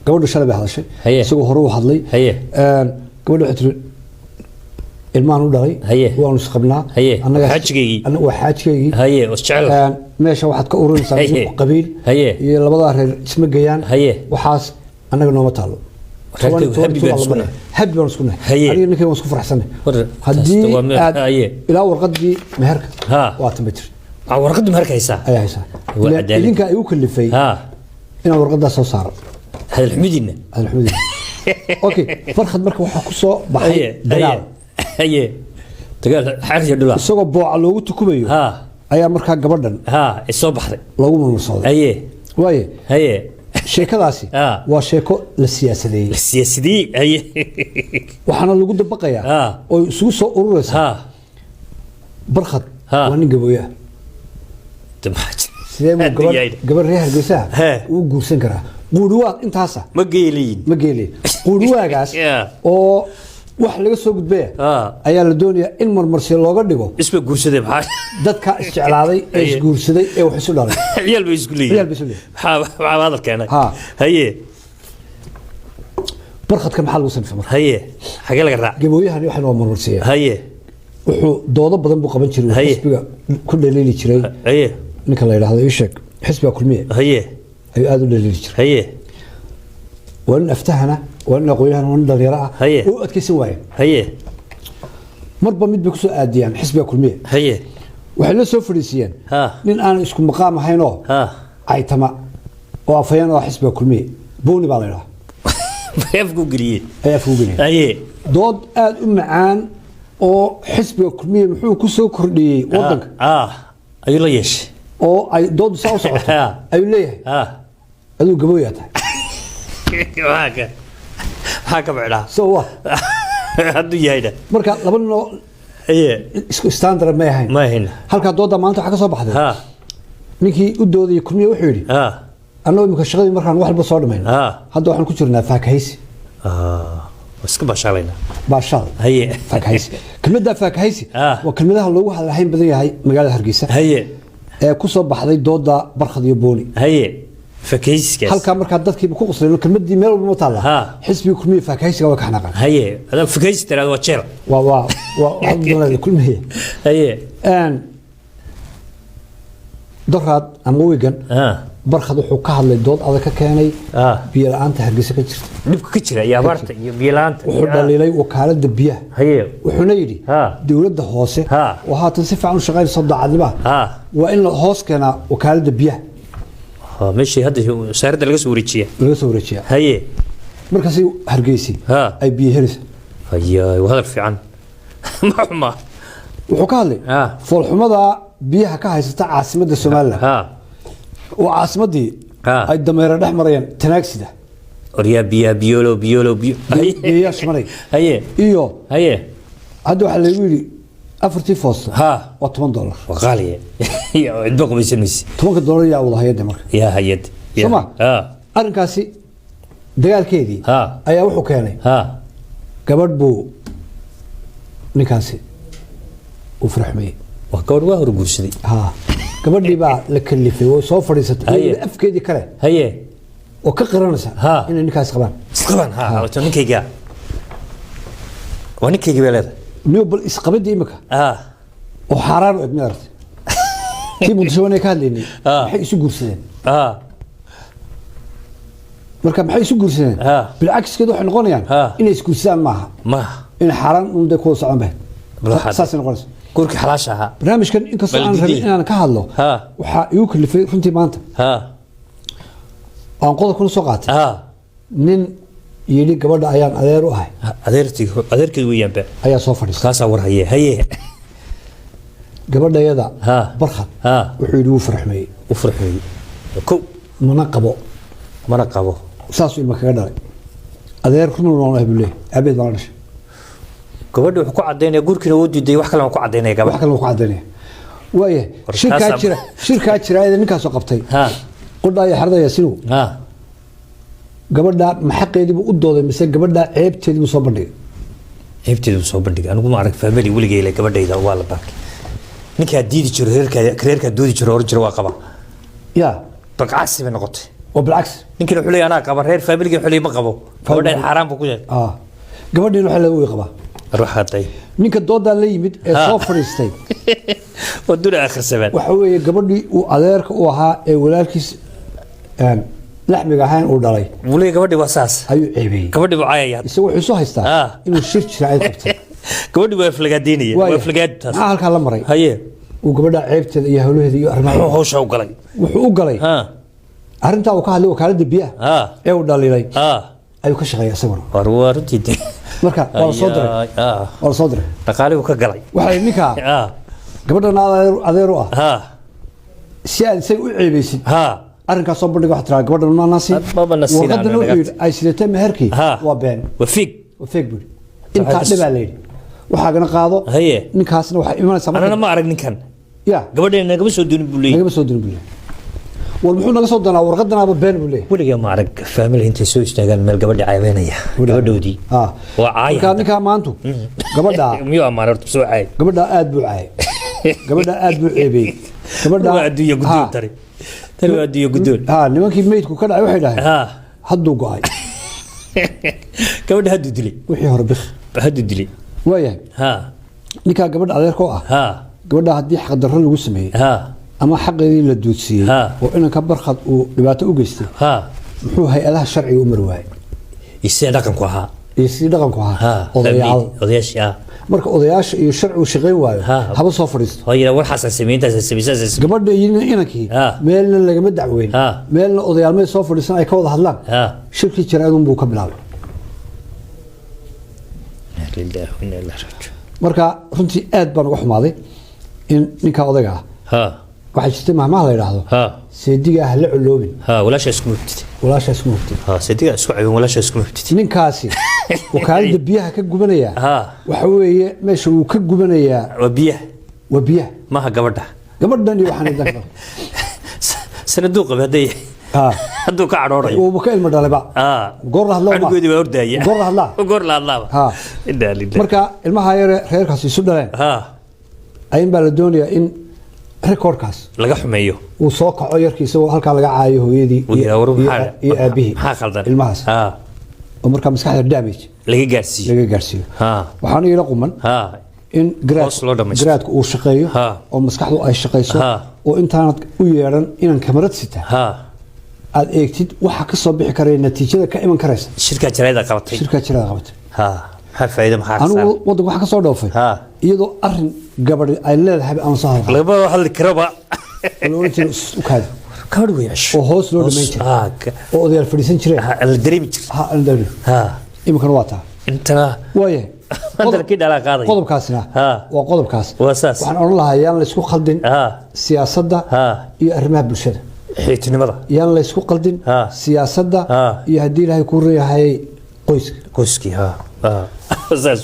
Gabadhu shalay bay hadashay. Haye. Isagoo hore u hadlay. Haye. Gabadhu waxay tiri, ilmahan u dhalay. Haye. Waanu isqabnaa. Haye. Annagaa- Xaajigaygii. Waa xaajigaygii. Haye, isjecel. Meesha waxaad ka ururinaysaa Haye. idinku qabiil Haye. iyo labadaa reer isma geeyaan. Haye. Waxaas annaga nooma taalo. Reerkaygu happy baan isku nahay. Happy baan isku nahay. Haye. Aniga ninkay waan isku faraxsanay. War, haddii taas waa aad haye. ilaa warqadii meherka waa tan bay tiri. Ah, warqadda meherka haysaa. Ayaa haysaa. Waa Ilaa cadaalad. idinkaa igu kalifay inaan warqadaas soo saaro. Hadal xumidiinna. Alxamdulillah. Okay, Barkhad marka waxaa ku soo baxay dagaal. Haye, dagaal xariya dhula. Isagoo booca loogu tukumayo ayaa markaa gabadhan ay soo baxday. Loogu murmursooday. Waaye sheekadaasi waa sheeko la siyaasadeeyey. La siyaasadii, haye. Waxaana lagu dabaqayaa oo isugu soo ururaysa Barkhad waa nin Gabooye ah. De maxaa jira? Sidee buu Hadda yahay. gabar reer Hargeysaha uu guursan karaa? Quudhiwaag intaasa ma geeliyin. Ma geelin quudhiwaagaas oo wax laga soo gudbaya ayaa la doonayaa in marmarsi looga dhigo. Isba guursaday, maxaa? Dadka isjeclaaday ee isguursaday ee wax isu dhalay. Ciyaal bay isku leeyihiin. Ciyaal bay isku leeyihiin. Maxaa hadal keenay? Haye. Barkhadka maxaa lagu sanfay marka? Haye, xagee laga raac? Gabooyahani waxan waa marmarsiya. Wuxuu doodo badan buu qaban jiray. Xisbiga ku dhaliili jiray. Ninka la yidhaahdo, ii sheeg, xisbiga Kulmiye ayuu aada u dhaliili jiray. Waa nin aftahana, waa nin aqoon-yahan, waa nin dhalinyaro ah. Oo u adkeysan waaye. Marba mid bay kusoo aadiyaan xisbiga Kulmiye. Waxay la soo fadhiisiyeen nin aan isku maqaam ahaynoo caytama oo afhayeen oo xisbiga Kulmiye, Booni baa la yidhaha. Afku geliyey. Ayaa afku geliyay. Dood aada u macaan oo xisbiga Kulmiye muxuu ku soo kordhiyey wadanka ayuu la yeeshay. Oo ay doodu saa u socoto ayuu leeyahay, aduu Gabooyaa tahay. Maxaa ka micnaa? So wa hadduu yahayna? Marka laba ninoo isku standard may ahayn. Ma ahayn. Halkaa dooda maanta waxaa ka soo baxday, ninkii u doodayay Kulmiye wuxuu yidhi, annagoo imika shaqadii markaan wax walba soo dhamayno, hadda waxaan ku jirnaa faakahaysi. Ah, waa iska baashaalayna. Baashaal. Faakahaysi, kelmadda faakahaysi waa kelmadaha loogu hadalhayn badan yahay magaalada Hargeysa ee ku soo baxday dooda Barkhad iyo Booni. Haye, fakaysiskaas. Halkaa markaa dadkiiba ku qosleen, kelmadii meel walba ma taalla. Xisbiga Kulmiye faakahaysiga waa ka xanaaqaan. Haye, adaa fakaysi tiraada waa jeel. Waa waxaad u doonaysaa Kulmiye. Doraad ama wigan Barkhad wuxuu ka hadlay, dood adag ka keenay biyo la-aanta Hargeysa ka jirta. Dhibka ka jira iyo abaarta iyo biyo la'aanta. Wuxuu dhaliilay wakaaladda biyaha. Wuxuuna yidhi, dowladda hoose oo haatan si fiican u shaqaynayso daacadnimaha, waa in la hoos keenaa wakaaladda biyaha. Ha, meeshii hadda wasaaradda laga soo wareejiya. Laga soo wareejiyaa. Markaasi Hargeysi ay biyo helaysa. Haya, waa hadal fiican, ma xuma. Wuxuu ka hadlay foolxumada biyaha ka haysata caasimadda Somaliland oo caasimaddii ay dameero dhex marayaan tanaagsida. Oryaa, biyaa, biyolo, biyolo, biyo. Biyayaasha maray. Iyo hadda waxaa lagu yidhi afartii foosto waa $10. Waa qaaliye, cidba qubaysan mayse. $10 yaa wada hayadda marka? Yaa hayad. Soo ma? Arrinkaasi dagaalkeedii ayaa wuxuu keenay gabadh buu ninkaasi uu faraxmeeyey. Waa gabadh waa hor guursaday. Ha, gabadhii baa la kalifay oo soo fadhiisatay iyadoo afkeedii kale oo ka qiranaysa inay ninkaas qabaan. Isqabaan, ha, wato ninkayga, waa ninkayga bay leedahay. Niyo, bal isqabadii imika oo xaaraan u eg mid aragtay tii Muqdisho wanay ka hadlaynay. Maxay isu guursadeen? Marka maxay isu guursadeen? Bilcakiskeed waxay noqonayaan inay isguursadaan maaha. Ma inay xaaraan un dee kuwada socon bahay. Bal saasay noqonaysa. Guurkii xalaasha ahaa. Barnaamijkan inkastoo Bal aan rabin didii. inaan ka hadlo, waxaa igu kalifay runtii maanta aan qodobkuna soo qaatay nin yidhi gabadha ayaan adeer u ahay. Adeertii, adeerkeed weeyaanba. Ayaa soo fadhiistay. Kaasaa war haye, haye. Gabadhayada Barkhad wuxuu yidhi wuu faraxmeeyey. U farxeeyey kow. Mana qabo. Mana qabo. Saasuu ilma kaga dhalay, adeer run nool ah buu leeyahay, aabeed baa la dhashay. Gabadha wuxuu ku cadaynaya guurkiina wuu diiday, wax kalena ku cadaynaya wax gabadha. Kale wuu ku cadaynaya, waayahay. War shirkaa jira, shirkaa jira ee ninkaasoo qabtay qudhaa iyo xerada Yaasinow, gabadha maxaqeedii buu u dooday mise gabadha ceebteedii buu soo bandhigay? Ceebteedu soo bandhigay. Anigu ma arag family weligay le gabadhayda waa la baarkay. Ninkaa diidi jiro, reerkaa doodi jiro, oran jiro waa qaba. Ya. Baqcasi bay noqotay. Oo bilcagsi. Ninkina wuxuu leeyahay anaa qaba, reer faamiligii wuxuu leeyahay ma qabo, gabadha xaaraan buu ku yahay. Gabadhiina waxay leedahay way qabaa. Ruuxaday. Ninka doodaa la yimid ee soo fadhiistay waa duna aakhir sabaan. Waxa weeye gabadhii uu adeerka u ahaa ee walaalkiis laxmiga ahayn uu dhalay. Wuu leeyahay gabadhii waa saas. Ayuu ceebeeyey. Gabadhii buu caayaya. Isagu wuxuu isu haystaa inuu shir jira ay qabtay. Gabadhii waa aflagaadaynaya, waa aflagaad taas. Maxaa halkaa la maray? Haye. Uu gabadha ceebteeda iyo hawlaheeda iyo arrimaha muxuu hawsha u galay? Wuxuu u galay arrintaa uu ka hadlay wakaaladda biyaha ee uu dhaliilay ayuu ka shaqeeya isaguna. War waa runtii de. Marka waa la soo diray. Waa la soo diray. Dhaqaalihuu ka galay. Waxay ninkaa gabadhan adeer u ah si aad isaga u ceebaysid arrinkaas soo bandhiga, waxaad tiraa gabadhan ma nasi. Maba nasiin. Warqadan wuxuu yidhi ay sidatay meherkii waa been. Waa fig. Waa fake buu yidhi. Intaa dhibaa la yidhi, waxaagana qaado. Haye. Ninkaasna waxay imanaysaa marka Anana ma arag ninkan. Ya. Gabadheena nagama soo doonin buu leeyahay. Nagama soo dirin buu leeyahay. War muxuu naga soo doonaa? Warqadanaaba been buu leeyahay. Weligaa ma arag faamily intay soo istaagaan meel gabadha ceebeynaya gabadhoodii. Waa caaya. Marka ninkaa maantu gabadhaa miyuu ammaanay horta? Soo caay. Gabadhaa aad buu caayay, gabadhaa aad buu ceebeeyey, gabadhaa Waa adduunya guddoon. Tani tani waa adduunya guddoon. Nimankii meydku ka dhacay waxay dhaheen hadduu go'ay. Gabadha hadduu dilay. Wixii hore bik. Hadduu dilay. Waayahay. Ninkaa gabadha adeerka oo ah, gabadha haddii xaqdarro lagu sameeyey ama xaqeedii la duudsiiyey oo inanka Barkhad uu dhibaato u geystay, muxuu hay-adaha sharciga u mari waayey? Iyo sidee dhaqanku ahaa? Iyo sidii dhaqanku ahaa, odayaal. Odayaashii Marka odayaasha iyo sharcigu shaqayn waayo, haba soo fadhiisto. Oo yidhaa warxaasaan sameeyey, intaasaan sameeyey, saasaan sameeyey. Gabadha iyo inankii meelna lagama dacweyn, meelna odayaalmay soo fadhiisan ay ka wada hadlaan. Shirkii jaraa'idun buu ka bilaabay. Inna lillahi wa inna ilaihi raaji'uun. Marka runtii aad baan uga xumaaday in ninka odayga ah waxaa jirtay mahmaha la yidhaahdo seediga ah la coloobin. Walaasha isku mubtid. Walaasha isku mugtid. Seediga isku cabin, walaasha isku mubtid. Ninkaasi wakaaladda biyaha ka gubanayaa, waxa weeye meesha uu ka gubanayaa waa biyaha. Waa biyaha. Maaha gabadha. Gabadhan iyo waxaan idan Sanaduu qabay hadday hadduu ka cadhoonayo. Uuba ka ilmo dhalayba. Goor la hadlaa ma? Canugoodii baa ordaya. Goor la hadlaa. Goor la hadlaaba. Inna lillahi. Marka ilmaha yare reerkaasi isu dhaleen ayun baa la doonayaa in recordkaas laga xumeeyo. Uu soo kaco yarkii isagoo halkaa laga caayo hooyadii Uu yidhaa, war iyo aabihii. Maxaa khaldan? Ilmahaas oo markaa maskaxda damage laga gaarsiiyo. Laga gaarsiiyo. Waxaana ila quman in Hoos loo dhammaystiro. garaadku uu shaqeeyo oo maskaxdu ay shaqayso oo intaanad u yeedhan inaan kamarad sita aad eegtid waxa ka soo bixi karaya, natiijada ka iman karaysa. Shirkaa jaraa'ida qabatay. Shirkaa jirada qabatay. Maxaa faa'iido, maxaa Anigu khasaare? waddanka waxaan ka soo dhoofay iyadoo arrin gabadhi ay leedahay aan soo hadal Lagama hadli karaba. La oran jiray u kaadi. Gabadh wey casho. Oo hoos loo dhamayn jiray. Oo odayaal fadhiisan jireen. La dareemi jiray. Ha, aan dareemi. Iminkana waa taa. Intana Waayahay. hadalkii dhalaa qaaday. Qodobkaasina waa qodobkaas. Waa saas. Waxaan odhan lahaa yaan la isku khaldin siyaasadda iyo arrimaha bulshada. Xiitinimada. Yaan la isku qaldin siyaasadda iyo haddii Ilaahay kuu reeyahay qoyska. Qoyskii, ha, saas.